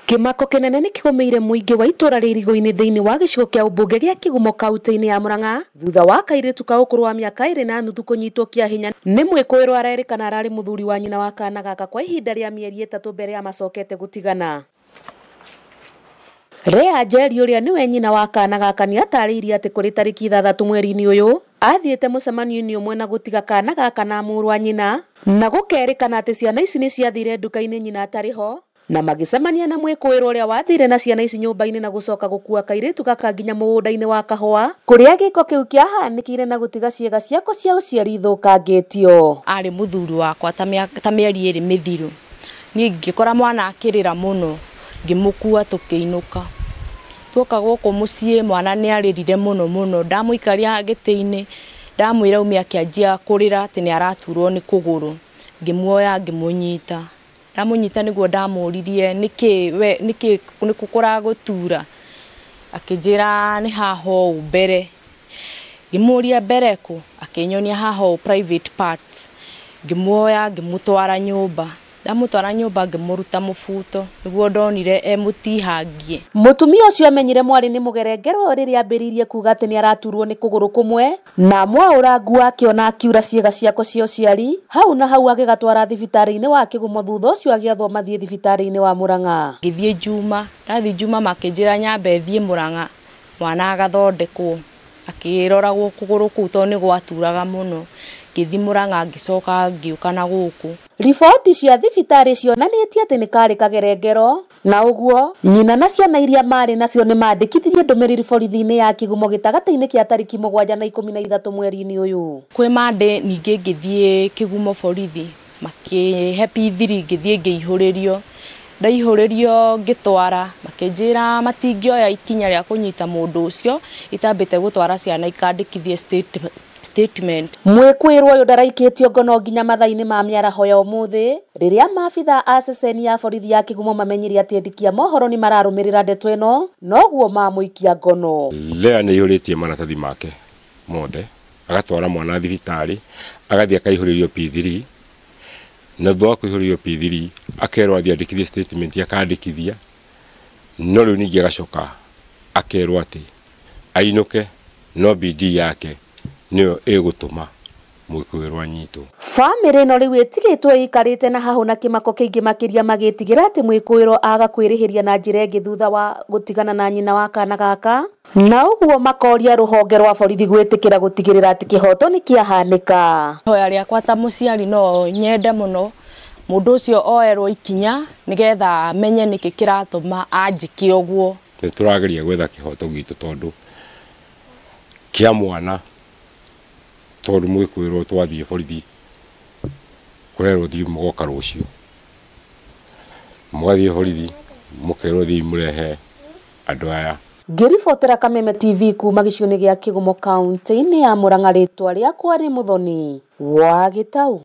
Kĩmako kĩnene nĩ kĩgũmĩire mũingĩ wa itũra rĩa Irigo-inĩ thĩinĩ wa gĩcigo kĩa ũmbunge gĩa Kĩgumo kaunti-inĩ ya Murang'a thutha wa kairĩtu ka ũkũrũ wa mĩaka 2.5 kũnyitwo kĩa hinya nĩ mwĩkũĩrwo arerĩkana ararĩ mũthuri wa nyina wa kana gaka kwa ihinda rĩa mĩeri 3 mbere ya macokete gũtigana. Rea Njeri ũrĩa nĩwe nyina wa kana gaka nĩatarĩirie atĩ kũrĩ tarĩki 6 mweri-inĩ ũyũ athiĩte mũcemanio-inĩ ũmwe na gũtiga kana gaka na mũrũ wa nyina na gũkerĩkana atĩ ciana ici nĩ ciathire nduka-inĩ nyina atarĩ ho na magĩcemania na mwĩkũĩrwo ũrĩa wathire na ciana ici nyũmba-inĩ na gũcoka gũkua kairĩtu gaka nginya mũgũnda-inĩ wa kahũa kũrĩa gĩko kĩu kĩahanĩkĩire na gũtiga ciĩga ciako cia ũciari ithũkangĩtio. Arĩ mũthuri wakwa ta mĩeri 2 mĩthiru, niĩ ngĩkora mwana akĩrĩra mũno, ngĩmũkua tũkĩinũka. Tuoka gũkũ mũciĩ mwana nĩ arĩrire mũno mũno, ndamũikaria gĩtĩ-inĩ ndamwĩra ume akĩanjia kũrĩra atĩ nĩ araturwo nĩ kũgũrũ, ngĩmuoya ngĩmũnyita. Ndamũnyita nĩguo ndamũririe nĩkĩ we nĩkĩ nĩkũ kũragũtura, akĩnjĩra nĩ haha ũũ mbere. Ngĩmũria mbere kũ, akĩnyonia haha ũũ private part. Ngĩmuoya ngĩmũtwara nyũmba, ndamũtwara nyũmba ngĩmũruta mũbuto nĩguo ndonire e mũtihangie. Mũtumia ũcio amenyire mwarĩ nĩ mũgerengero rĩrĩa ambĩrĩirie kuga atĩ nĩ araturwo nĩ kũgũrũ kũmwe na mwaũra nguo akĩona akiura ciĩga ciako cia ũciari hau na hau agĩgatwara thibitarĩ-inĩ wa Kĩgumo, thutha ũcio agĩathwo mathiĩ thibitarĩ-inĩ wa Murang'a. Ngĩthiĩ Juma, ndathiĩ Juma makĩnjĩra nyambe thiĩ Murang'a mwana agathondekwo, akĩroragwo kũgũrũ kũu tondũ nĩ gwaturaga mũno. Ngĩthiĩ Murang'a ngĩcoka ngĩũka na gũkũ. Riboti cia thibitarĩ cionanĩtie atĩ nĩ karĩ kagerengero na ũguo nyina na ciana iria marĩ nacio nĩ mandĩkithirie ndũmĩrĩri borithi-inĩ ya Kĩgumo gĩtagatĩ-inĩ kĩa tarĩki 7 na 13 mweri-inĩ ũyũ. Kwĩ Monday ningĩ ngĩthiĩ Kĩgumo borithi makĩhe P3 ngĩthiĩ ngĩihũrĩrio, ndaihũrĩrio ngĩtwara makĩnjĩra matingĩoya ikinya rĩa kũnyita mũndũ ũcio itambĩte gũtwara ciana ikandĩkithie statement. Mwĩkũĩrwo ũyũ ndaraikĩtio ngono nginya mathaa-inĩ ma mĩaraho ya ũmũthĩ rĩrĩa maabitha a ceceni ya borithi ya Kĩgumo mamenyire atĩ andĩki a mohoro nĩ mararũmĩrĩra ndeto ĩno noguo mamũikia ngono. Lea nĩ aihũrĩtie maratathi make mothe agatwara mwana thibitarĩ agathiĩ akaihũrĩrio P3 na thutha wa kũihũrĩrio P3 akerwo athiĩ andĩkithie statement akandĩkithia, no rĩu ningĩ agacoka akerwo atĩ ainũke no bidii yake nĩyo ĩgũtũma mwĩkũĩrwo anyitwo. Bamĩrĩ ĩno rĩu ĩtigĩtwo ĩikarĩte na hahũ na kĩmako kĩingĩ makĩria magĩtigĩra atĩ mwĩkũĩrwo aga kwĩrĩhĩria na njĩra ĩngĩ thutha wa gũtigana na nyina wa kana gaka, na ũguo makoria rũhonge rwa borithi gwĩtĩkĩra gũtigĩrĩra atĩ kĩhoto nĩ kĩahanĩka. Ihoya rĩakwa ta mũciari no nyende mũno mũndũ ũcio oerwo ikinya nĩgetha amenye nĩkĩ kĩratũma anjĩke ũguo. Nĩ tũrageria gwetha kĩhoto gitũ tondũ kĩa mwana, tondũ mwĩkũĩrwo twathiĩ borithi kũrerwo thiĩ mũgoka rũciũ, mũgathiĩ borithi mũkerwo thiĩ mũrehe andũ aya. Ngĩribotera Kameme TV kuma gĩcigo-inĩ gĩa Kĩgumo kaunti-inĩ ya Murang'a, rĩtwa rĩakwa nĩ Muthoni wa Gĩtau.